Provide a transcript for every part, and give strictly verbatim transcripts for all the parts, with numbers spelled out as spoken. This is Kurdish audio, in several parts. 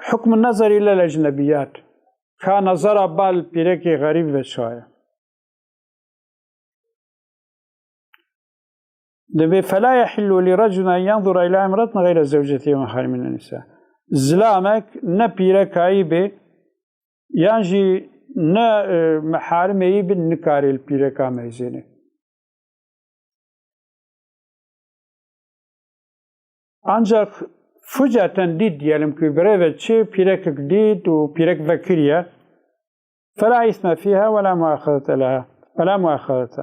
Hukmu nazeri lil ecnebiyat. Ka nazara bal pîrekê xerîb ve çaye. Dibê, "Fela yehillu li racul en yanzura ila imratin gayre zewceti ve meharimine nisa." Zilamek ne pîrekayî bê, yan jî ne, e, meharimê yî bin, nikarê li pîreka meyzêne. Ancak fucaten dît, diyelim ki, birêve çi pîrekek dît û pîrek vekiriye. Fela isme fiha ve la muahazete leha. Ve la muahazete.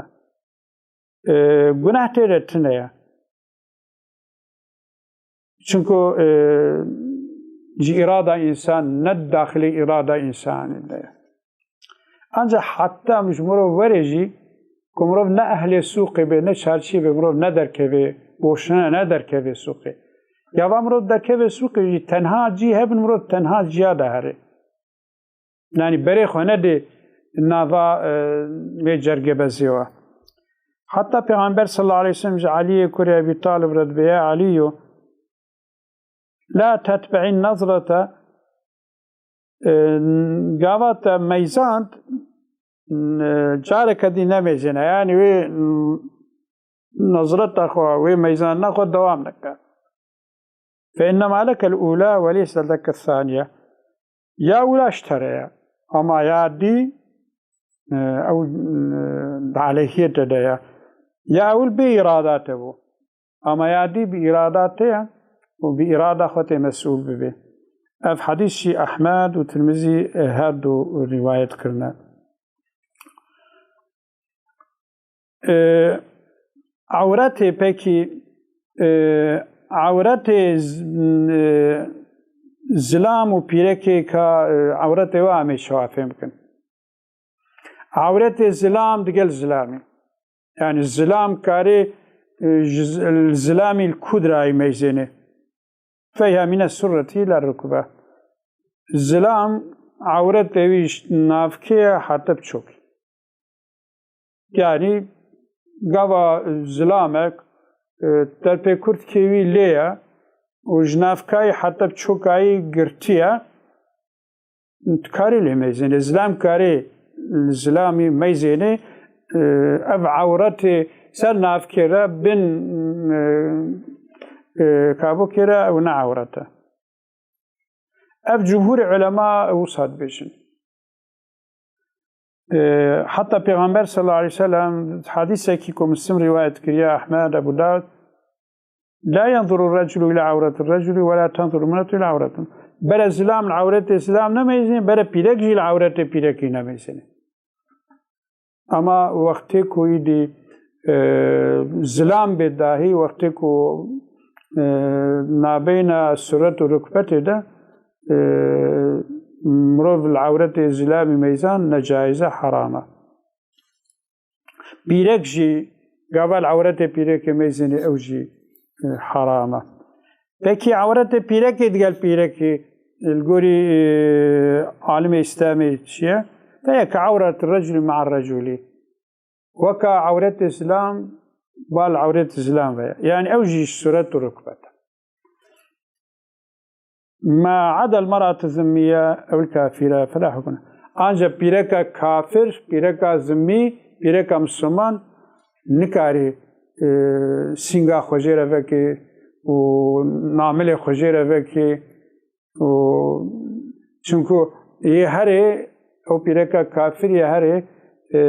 E, gunah tê de tine ye. Çunku, e, ji îrada însan, ne daxilê îrada însanê de ye. Ancak heta ji mirov were jî, ku mirov ne ehlê sûqê be, ne çarşiyê be, mirov ne derkeve, boşuna ne derkeve sûqê. Gava mirov derkeve sûqê jî, tenha cî hebin, mirov tenha ciya de here. Yanî berê xwe nedê nava, e, vê cergebezê we. Heta Pêxember sallallahu aleyhi ve sellem ji Eliyê kurê Ebî Talib re dibê, "Ya Eliyo, la tetbe'in nazrete", e, gava te meyzand, e, careke dî nemeyzêne. Yanî wê, e, nazreta xwe, wê meyzandina xwe dewam neke. "Fe innema lekel ula ve leyse leke saniye." Ya ula ji te re ye, ama ya dî, e, ew, e, di aleyhiyê te de ye. Ya ewil bê îrada te bû, ama ya dî bi îrada te ye û bi îrada xwe tê mesûl bibê. Ev hedîs jî Ehmed û Tirmizî, e, her du rîwayet kirine. E, ewretê pekî, e, ewretê z-, e, zilam û pîrekê ka, e, ewretê we em ê çawa fêm bikin? Ewretê zilam digel zilamî. Yanî zilam karê, e, ji z-, zilamî li kudra yî meyzêne. Feyha mine surretî ila rukbe. Zilam ewretê wî ji navkê ye heta bi çokî. Yanî gava zilamek, e, derpê kurtkê wî lê ye û ji navkayî heta bi çokayî girtî ye. Dikarî lê meyzênê. Zilam karê li zilamî meyzênê, e, ev ewretê ser navkê re bin, e, e, kabokê re ew ne ewret e. Ev cumhurê ulema wisa dibêjin. E, heta Pêxember sallallahu aleyhi ve sellem, hadîsekî ku Muslim rîwayet kiriye, Ehmed, Ebu Dawud, "La yanzuru raculu ila ewreti raculi ve la tanzuru mratu ila ewreti." Bere zilam li ewretê zilam nemeyzîne, bere pîrek jî li ewretê pîrekî nemeyzîne. Ama wextê ku îdî, e, zilam bê dahî, wextê ku, e, nabeyna suret û rukbetê de, e, mirov li ewretê zilamî meyzan, necaize, heram e. Pîrek jî, gava li ewretê pîrekê meyzênê, ew jî, e, heram e. Pekî ewretê pîrekê digel pîrekê, e, li gorî, e, alimê Îslamê çi ye? Fe ye ke ewret reclî ma'a recûlî. Weka ewretê zilam, bal ewretê zilam ve ye. Yanî ew jî suret û rukbet e. Ma adel mer'ate zimmiye ew kafire fela hukm. Ancak pîreka kafir, pîreka zimmî, pîreka Müslüman nikarî, e, sînga xwe jê re vekê û namilê xwe jê re vekê û çunku yê herê ew pîreka kafir yê herê, e,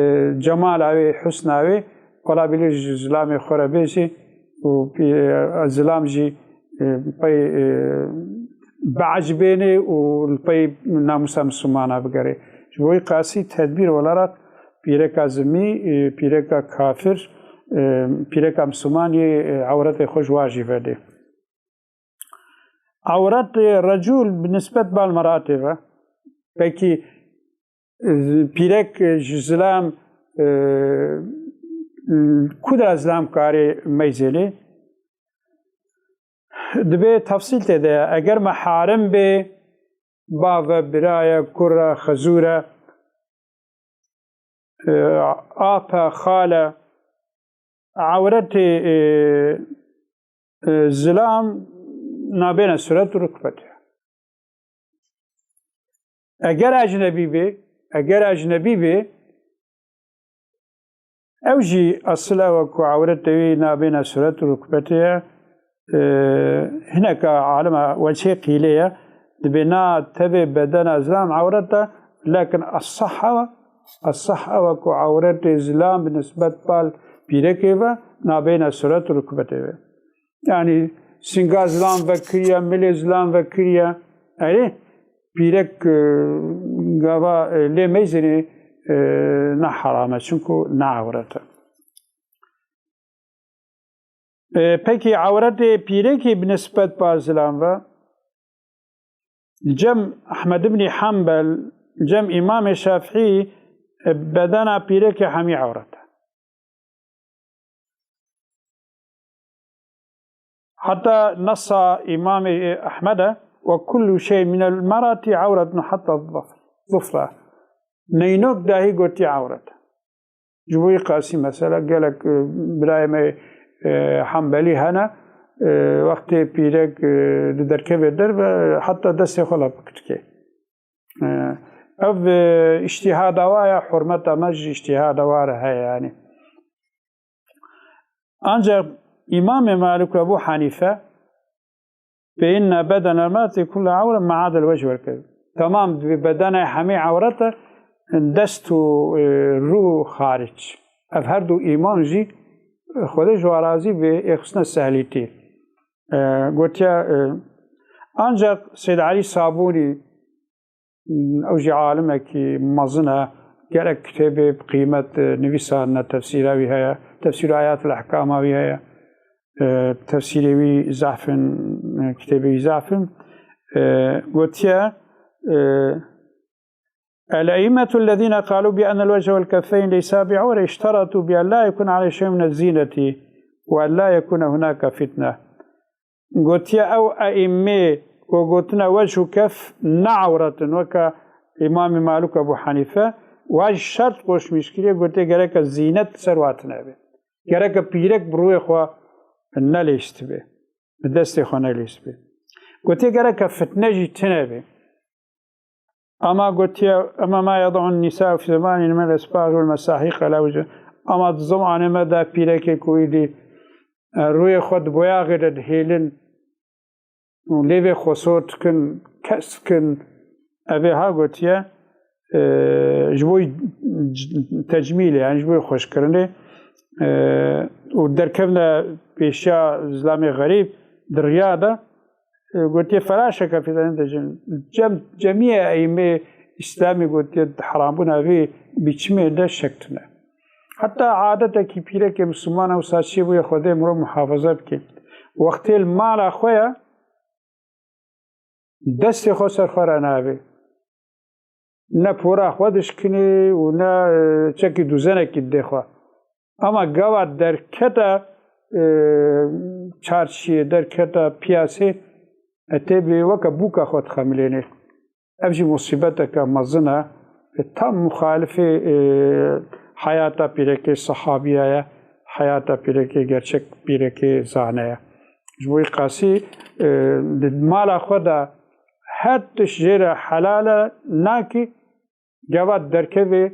cemala wê, husna wê, qolabilî ji zilamê xwe re bêjî û pî-, e, zilam jî, e, pey, e, biecibênê û li pey namûsa Mislimana bigerê. Ji bo wî qasî tedbîr olarak pîreka zimî, e, pîreka kafir, e, pîreka Misliman yê, e, ewretê xwe ji wa jî vedê. Ewretê recûl bi nisbet bal meratê ve. Pekî, e, pîrek, e, ji zilam, e, ku de zilam karê meyzênê? Dibê tefsîl tê de ye. Eger meharim bê, bav e, bira ye, kur e, xezûr e, e, ap e, xal e, ewretê, e, e, zilam nabêne suret û rukbetê. Eger ecnebî bê, eger ecnebî bê, ew jî esil ew e ku ewretê wî nabêne suret û rukbetê ye. E, hineka alima wecihê qîlê ye. Dibê na tevê bedena zilam ewret e, lekin esah ew e. Esah ew e ku ewretê zilam bi nisbet bal pîrekê ve nabêne suret û rukbetê ve. Yanî singa zilam vekiriye, milê zilam vekiriye. Erê, pîrek, e, gava, e, lê meyzênê, e, ne heram e, çunku ne ewret e. E, pekî ewretê pîrekê bi nisbet ba zilam ve, cem Ehmed ibnî Hembel, cem Îmamê Şafîî, e, bedena pîrekê hemî ewret e. Heta nesa Îmamê Ehmed e, "Ve kullu şey minel merati avretun hatta zuf-, zufra." Neynok dahî gotî ewret e. Ji bo wî qasî mesela gelek, e, birayê me, e, Hembelî hene, e, wextê pîrek, e, di derkevê derve, heta destê xwe lapik dike. E, ev, e, îştîhada wa ye, hurmeta me ji îştîhada wa re heye yanî. Ancak Îmamê Malik û Ebu Hanife, "Fe inne bedenel mer'eti kulle avre ma adel wec vel kef." Tamam, dibê bedenê hemî ewret e, dest û, e, rû xaric. Ev her du îmam jî, e, Xwedê ji wan razî bê, ê xistine sehlîtî. E, gotiye, e, ancak Seyd Elî Sabûnî, ew jî alimekî mezin e, gelek kitêbê bi qîmet, e, nivîsandine, tefsîra wî heye, tefsîr Ayatul Ehkama wî heye, e, tefsîrê wî zaf in, e, kitêbê wî zaf in. E, gotiye, e, "El-eimmetu ellezîne qalû bi ennel wece vel keffeyn leysa bi avre, işteratû bi en la yekûne aleyh şey'un minez zîneti ve en la yekûne hunake fitne." Gotiye, ew eîmmê ku gotine wec û kef ne ewret in, weke Îmamê Malik û Ebû Henîfe, wa jî şert qoşmîş kiriye, gotiye gereke zînet ser wa tine be. Gereke pîrek bi rûyê xwe nelîstibe, bi destê xwe nelîstibe. Gotiye gereke fitne jî tine be. Ama gotiye, "Ema ma yed'un nisa'u fi zemanina min el-esbâg vel mesahîq elâ wece." Ama di zemanê me de pîrekê ku îdî, e, rûyê xwe di boyaxê de dihêlin û lêvê xwe sor dikin, kes dikin, evê ha gotiye, e, ji bo c-, tecmîlê, yani ji bo xweşkirinê, e, û derkevne pêşiya zilamê xerîb di riya de, e, gotiye, "Fela şeke fî zalîke." Cem, cemiyê eîmê Îslamî gotiye, di herambûna vê biçimê de şek tune. Heta adetekî pîrekê misilman wisa çêbûye, Xwedê mirov muhafaza bike. Wextê li mala xwe ye, destê xwe ser xwe re nabe. Ne pora xwe dişkinê û ne, e, çekî dûzenekî didê xwe. Ama gava derkete, e, çarşiyê, derkete piyasê, e, tê bi weke bûka xwe dixemilênê. Ev jî musîbeteke mezin e. E, tam muxalifê, e, heyata pîrekê sehabiya ye, heyata pîrekê gerçek pîrekê zane ye. Ji bo wî qasî, e, di mala xwe de her tişt jê re helal e, nakî gava derkevê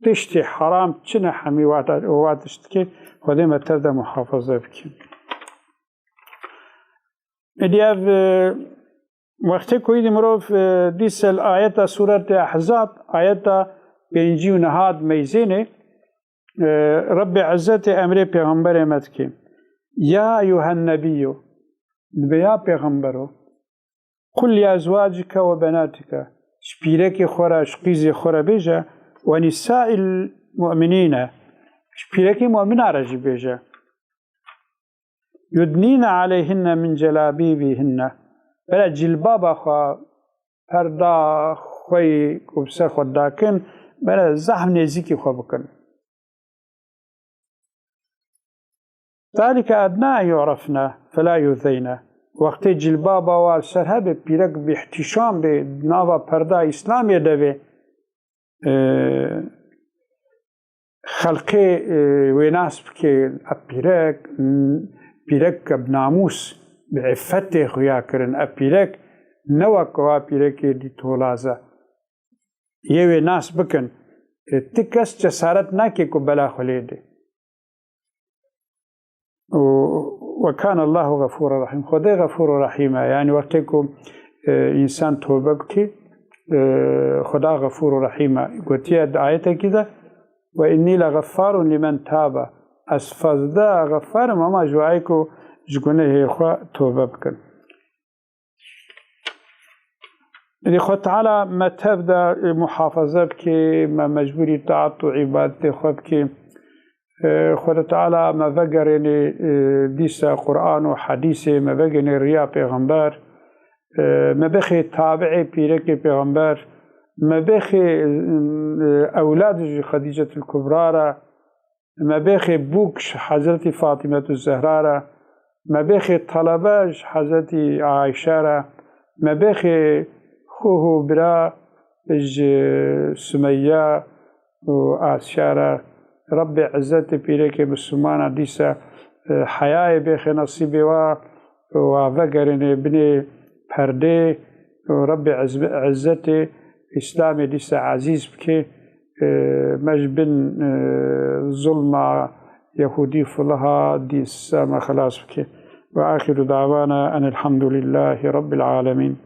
tiştê heram çi ne hemî wa, wa tişt dike, Xwedê me tev de muhafaza bike. Êdî ev, e, wextê ku îdî mirov, e, dîse li ayeta Sûretê Ehzab, ayeta pêncî û neha dimeyzênê, e, Rebbê Ezzetê emrê pêxemberê me dike. Ya eyyuhen nebiyyu, dibê ya pêxembero, "Qul li ezwacike ve benatike", ji pîrekê xwe re, ji qîzê xwe re bêje, "ve nisa'il mu'minîne", ji pîrekê mu'mina re jî bêje, "yudnîne aleyhinne min celabîbîhinne", bere cilbaba xwe, perda xwe yî ku bi ser xwe dakin, bere zehf nêzîkî xwe bikin. "Zalike edna en yu'refne fela yu'zeyne." Wextê cilbaba wa li ser hebe, pîrek bi îhtîşam bê, di nava perda Îslamê de bê, e, xelkê, e, wê nas bike, ev pîrek, m, pîrek bi namûs, bi îffetê xuya kirin. Ev pîrek ne wek wa pîrekê dî tolaz e. yê wê nas bikin, e, ti kes cesaret nake ku bela xwe lê de. Û, "Ve kâne Allahu gafûra rahîm." Xwedê Gafûr û Rahîm e. Yani wextê ku, e, însan tobe bike, e, Xweda Gafûr û Rahîm e. Gotiye di ayetekî de, "Ve innî le geffârun limen tâbe." Ez fazla geffar im, ama ji wayê ku ji gunehê xwe tobe bikin. Êdî Xwe Teala me tev de, e, muhafaza bike, me mecbûrî taat û îbadetê xwe bike. E, Xwedê Teala me vegerêne, e, dîsa Quran û hedîsê, me vegerêne riya pêxember, e, me bêxê tabiê pîrekê pêxember, me bêxê, e, ewlad ji Xedîcetil Kubra re, me bêxê bûk ji Hezretî Fatîmetu Zehra re, me bêxê telebe ji Hezretî Ayşe re, me bêxê xûh û bira ji Sumeyye û Asya re. Rebbê Izzetê pîrekê Mislimana dîsa, e, heyayê bêxê nesîbê wa, wa vegerêne binê perdê û Rebbê Izz-, Izzetê Îslamê dîsa ezîz bike, e, me ji bin, e, zulma Yehûdî filiha dîsa me xelas bike. Ve axiru davana enelhamdulîllahî Rebbil alemîn.